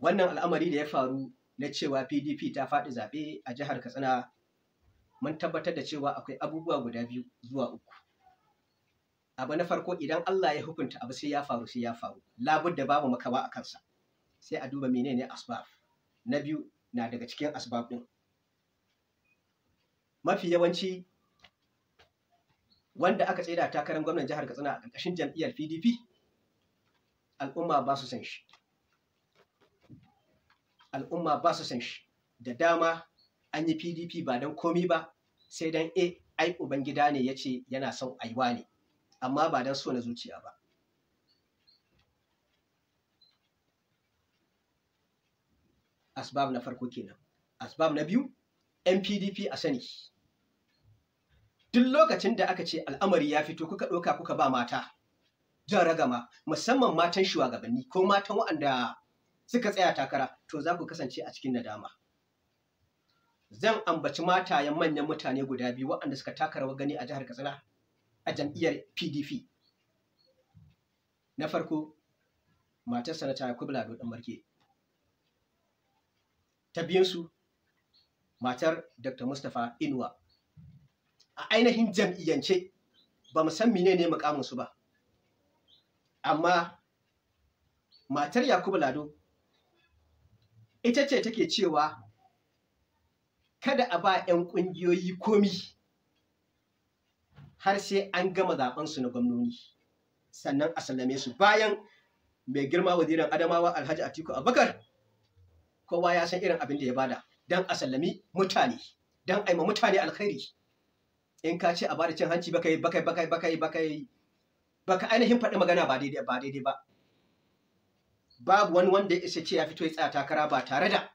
Wannan al'amari da ya faru na cewa PDP ta faɗi zaɓe a jihar Katsina, mun tabbatar da cewa akwai abubuwa guda biyu zuwa uku. Abu na farko, idan Allah ya hukunta abu sai ya faru, sai ya faru, labudda babu makawa a kansa. Sai a duba menene asbab. Na biyu na daga cikin asbab ɗin. Mafi yawanci wanda aka tsaida takarar gwamnan jihar Katsina a ƙarƙashin jam'iyyar PDP, al'umma ba su san shi. Al'umma ba su san shi. Da dama an yi PDP ba don komi ba, sai don ai Ubangida ne ya ce yana son aiwa ne, amma ba don so na zuciya ba. Asbab na farko kenan. Asbab na biyu, 'yan PDP a sani. Duk lokacin da aka ce al'amari ya fito, kuka ɗauka kuka ba mata jan ragama, musamman matan shugabanni ko matan waɗanda suka tsaya takara, to za ku kasance a cikin nadama. Zan ambaci matayen manyan mutane guda biyu waɗanda suka taka rawar gani a jihar Katsina a jam'iyyar PDP. Na farko, matar Sanata Yakubu Lado Ɗanmarke. Ta biyunsu, matar Dr. Mustapha Inuwa. A ainihin jam'iyyance ba mu san menene mukaminsu ba, amma matar Yakubu Lado ita ce take cewa kada a ba 'yan ƙungiyoyi komi har sai an gama zaɓensu na gwamnoni, sannan a sallame su. Bayan mai girma wazirin Adamawa Alhaji Atiku Abubakar, kowa ya san irin abin da ya bada don a sallami mutane, don a yi ma mutane alkhairi. In ka ce a bada cin hanci, baka baka baka baka baka baka ainihin faɗi magana ba daidai ba daidai ba. Babu wani wanda ya isa ce ya fito ya tsaya takara ba tare da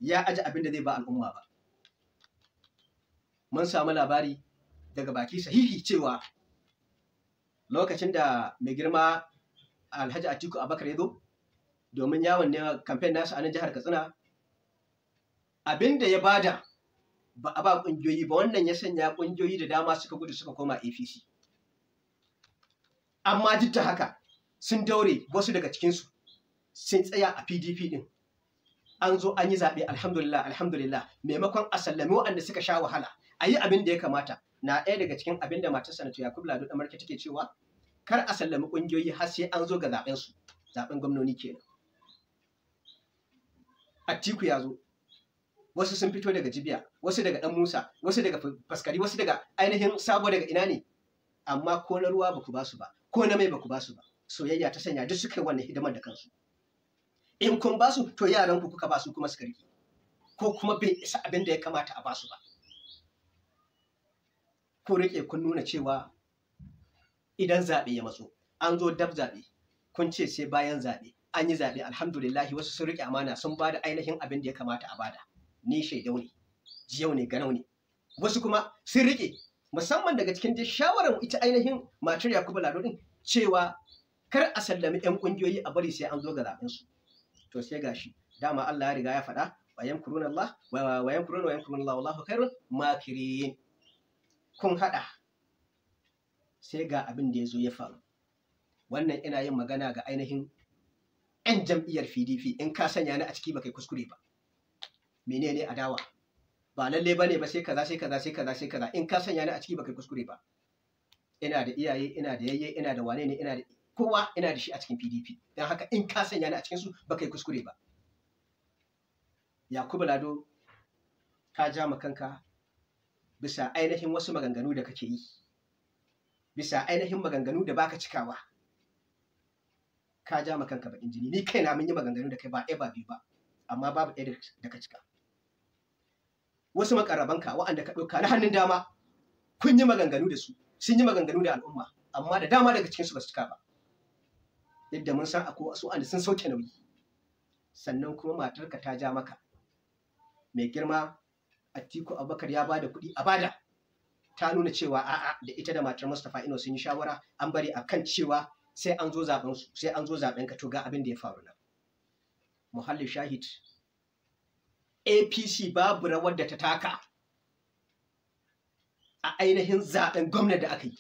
ya aji abin da zai ba al'umma ba. Mun samu labari daga baki sahihi cewa lokacin da mai girma Alhaji Atiku Abubakar ya zo domin yawon ne kamfen nasa a nan jihar Katsina, abin da ya bada ba a ba ƙungiyoyi ba. Wannan ya sanya ƙungiyoyi da dama suka gudu suka koma APC. Amma duk da haka sun daure, wasu daga cikinsu sun tsaya a PDP din. An zo an yi zaɓe, alhamdulillah, alhamdulillah. Maimakon a sallami waɗanda suka sha wahala, a yi abin da ya kamata. Na ɗaya daga cikin abin da matar Sanata Yakubu Lado Ɗanmarke take cewa kar a sallami ƙungiyoyi har sai an zo ga zaɓen su, zaɓen gwamnoni kenan. Atiku ya zo, wasu sun fito daga Jibiya, wasu daga Ɗan Musa, wasu daga Faskari, wasu daga ainihin Sabo, daga ina ne, amma ko na ruwa baku ba su ba, ko na mai baku ba su ba. Soyayya ta sanya duk suka yi wannan hidimar da kansu. In kun ba su, to yaran ku kuka ba su kuma suka rike, ko kuma bai isa abin da ya kamata a ba su ba. Ko rike kun nuna cewa idan zaɓe ya matso, an zo dab zaɓe, kun ce sai bayan zaɓe. An yi zaɓe, alhamdulillahi, wasu sun riƙe amana, sun ba da ainihin abin da ya kamata a bada. Ni shaidau ne, jiyau ne, ganau ne. Wasu kuma sun riƙe, musamman daga cikin dai shawarar ita ainihin matar Yakubu Lado din cewa kar a sallami 'yan ƙungiyoyi, a bari sai an zo ga zaɓen su. To sai gashi dama Allah ya riga ya faɗa, wa yamkuruna Allah wa yamkuruna wa yamkuruna Allah, wallahu khairul makirin. Kun haɗa, sai ga abin da ya zo ya faru. Wannan ina yin magana ga ainihin 'yan jam'iyyar PDP. In ka sanya ni a ciki, baka yi kuskure ba. Menene adawa? Ba lalle bane ba sai kaza, sai kaza, sai kaza, sai kaza. In ka sanya ni a ciki, baka yi kuskure ba. Ina da iyaye, ina da yayye, ina da wane ne, ina da kowa, ina da shi a cikin PDP. Don haka in ka sanya ni a cikin su, baka yi kuskure ba. Yakubu Lado, ka ja ma kanka bisa ainihin wasu maganganu da kake yi, bisa ainihin maganganu da baka cikawa. Ka ja ma kanka bakin jini. Ni kaina mun yi maganganu da kai ba ɗaya ba biyu ba, amma babu ɗaya da ka cika. Wasu makarabanka waɗanda ka ɗauka na hannun dama, kun yi maganganu da su, sun yi maganganu da al'umma, amma da dama daga cikinsu ba su cika ba, yadda mun san akwai wasu wanda sun sauke nauyi. Sannan kuma matarka ta ja maka. Mai girma Atiku Abubakar ya bada kuɗi a bada, ta nuna cewa a'a. Da ita da matar Mustapha Ino sun yi shawara, an bari akan cewa sai an zo zaben su, sai an zo zaben ka. To ga abin da ya faru nan. Muhallin shahid, APC babu rawar da ta taka a ainihin zaben gwamna da aka yi.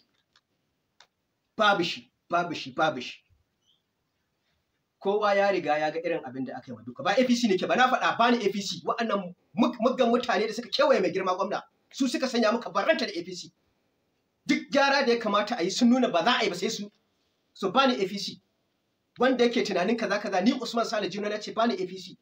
Babu shi, babu shi, babu shi. Kowa ya riga ya ga irin abin da aka yi wa duka. Ba APC ne ke ba, na faɗa ba ni APC. Waɗannan muggan mutane da suka kewaye mai girma gwamna su suka sanya muka barranta da APC. Duk gyara da ya kamata a yi sun nuna ba za a yi ba sai su. So ba ni APC. Wanda yake tunanin kaza kaza, ni Usman Sale Juna na ce ba ni APC.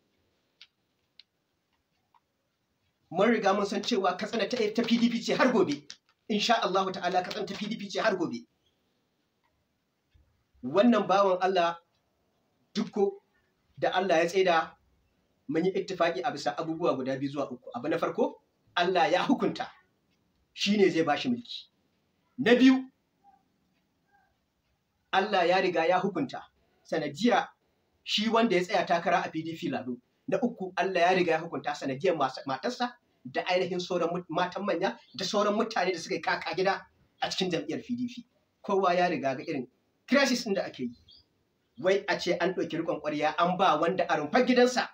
Mun riga mun san cewa Katsina ta PDP ce har gobe. Insha Allah ta'ala Katsina ta PDP ce har gobe. Wannan bawan Allah Dukko da Allah ya tsaida, mun yi ittifaki a bisa abubuwa guda 2 zuwa 3. Abu na farko, Allah ya hukunta shi ne zai bashi mulki. Na biyu, Allah ya riga ya hukunta sanadiyar shi wanda ya tsaya takara a PDP Lado. Na uku, Allah ya riga ya hukunta sanadiyar matarsa da ainihin sauran matan manya da sauran mutane da suka yi kaka gida a cikin jam'iyyar PDP. Kowa ya riga ga irin crisis ɗin da ake yi. Wai a ce an ɗauki riƙon ƙwarya an ba wanda a rumfar gidansa.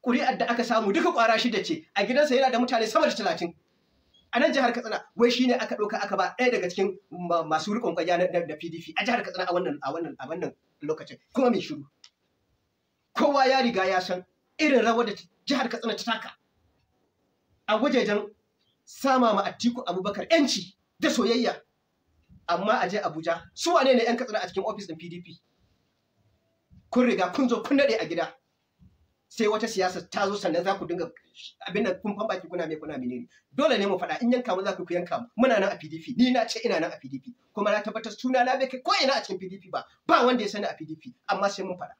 Ƙuri'ar da aka samu duka ƙwara 6 ce, a gidansa yana da mutane sama da 30. A nan jihar Katsina, wai shi ne aka ɗauka aka ba ɗaya daga cikin masu riƙon ƙwarya na PDP a jihar Katsina a wannan lokacin, kuma mai shiru. Kowa ya riga ya san irin rawar da jihar Katsina ta taka a wajejen sama ma Atiku Abubakar 'yanci da soyayya. Amma a je Abuja, su wane ne 'yan Katsina a cikin ofis ɗin PDP? Kun riga kun zo kun daɗe a gida. Sai wata siyasa ta zo sannan za ku dinga abin da kun fan baki kuna mai kuna menene. Dole ne mu faɗa, in yanka mu za ku yanka mu. Muna nan a PDP, ni na ce ina nan a PDP, kuma na tabbatar suna na bai kai ko ina a cikin PDP ba, ba wanda ya sani a PDP, amma sai mun faɗa.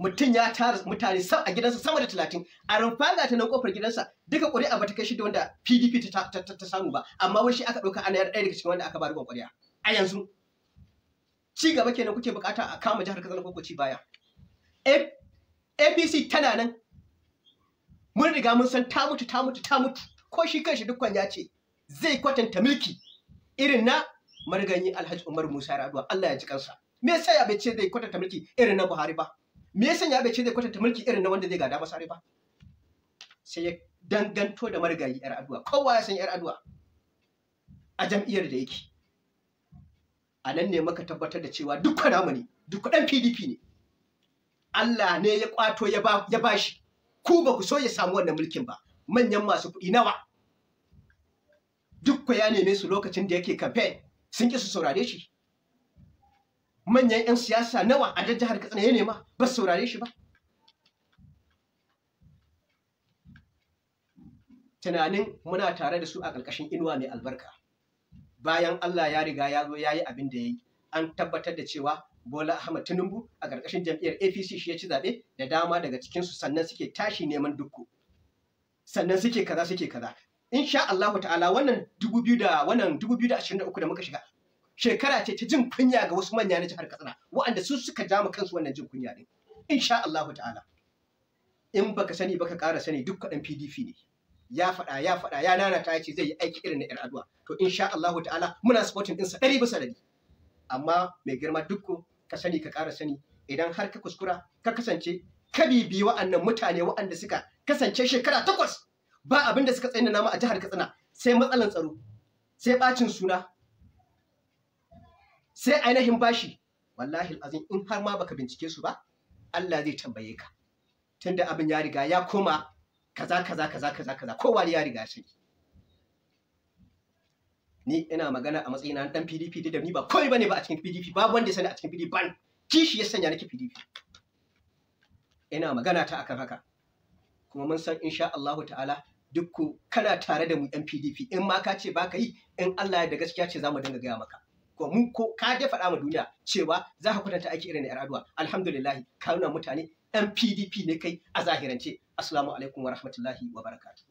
Mutum ya tara mutane a gidansa sama da 30, a rumfa ga ta nan kofar gidansa duka ƙuri'a ba ta kai 6 wanda PDP ta samu ba, amma wai shi aka ɗauka ana yar ɗaya daga cikin wanda aka ba riƙon ƙwarya. A yanzu ci gaba kenan kuke buƙata a kama jihar Katsina ko ci baya. APC tana nan, mun riga mun san ta mutu ta mutu ta mutu. Ko shi kanshi dukkan ya ce zai kwatanta mulki irin na mariganyi Alhaji Umar Musa Yar'adua, Allah ya ji kansa. Me yasa ya bai ce zai kwatanta mulki irin na Buhari ba? Me yasa ya bai ce zai kwatanta mulki irin na wanda zai gada masa ba? Sai ya danganto da marigayi Yar'adua. Kowa ya san Yar'adua a jam'iyyar da yake. A nan ne muka tabbatar da cewa dukkan namu ne, duk ɗan PDP ne. Allah ne ya kwato ya bashi. Ku ba ku so ya samu wannan mulkin ba. Manyan masu kuɗi nawa? Duk ya neme su lokacin da yake campaign, sun ƙi su saurare shi. Manyan 'yan siyasa nawa a jihar Katsina ya nema ba su saurare shi ba. Tunanin muna tare da su a ƙarƙashin inuwa mai albarka. Bayan Allah ya riga ya zo ya yi abin da ya yi, an tabbatar da cewa Bola Ahmed Tinubu a ƙarƙashin jam'iyyar APC shi ya ci zaɓe da dama daga cikinsu, sannan suke tashi neman Dukku. Sannan suke kaza suke kaza. Insha Allahu ta'ala wannan 2023 da muka shiga, shekara ce ta jin kunya ga wasu manya na jihar Katsina, waɗanda su suka ja kansu wannan jin kunya ɗin. Insha Allahu ta'ala. In baka sani baka ƙara sani, duk ɗan PDP ne. Ya faɗa ya faɗa ya nanata ya ce zai yi aiki irin na Yar'adua. To insha Allahu ta'ala muna supporting ɗinsa 100%. Amma mai girma Dukko, ka sani ka ƙara sani, idan har ka kuskura ka kasance ka bibiyi wa'annan mutane wa'anda suka kasance shekara 8 ba abin da suka tsaina nama a jihar Katsina sai matsalan tsaro, sai bacin suna, sai ainihin bashi. Wallahi azim in har ma baka bincike su ba, Allah zai tambaye ka. Tunda abin ya riga ya koma kaza kaza kaza kaza kaza, kowa ya riga ya sani. Ni ina magana a matsayina na dan PDP, da ni ba komai bane ba a cikin PDP, babu wanda ya sani a cikin PDP, ban kishi ya sanya nake PDP. Ina magana ta akan haka. Kuma mun san insha Allahu ta'ala dukku kana tare da mu yan PDP, in ma ka ce baka yi, in Allah ya da gaskiya ce zamu dinga gaya maka. Ko mun ko ka dai faɗa ma duniya cewa za ka kwatanta aiki irin na Yar'adua. Alhamdulillah, ka nuna mutane yan PDP ne kai a zahirance. Assalamu alaikum wa rahmatullahi wa barakatuh.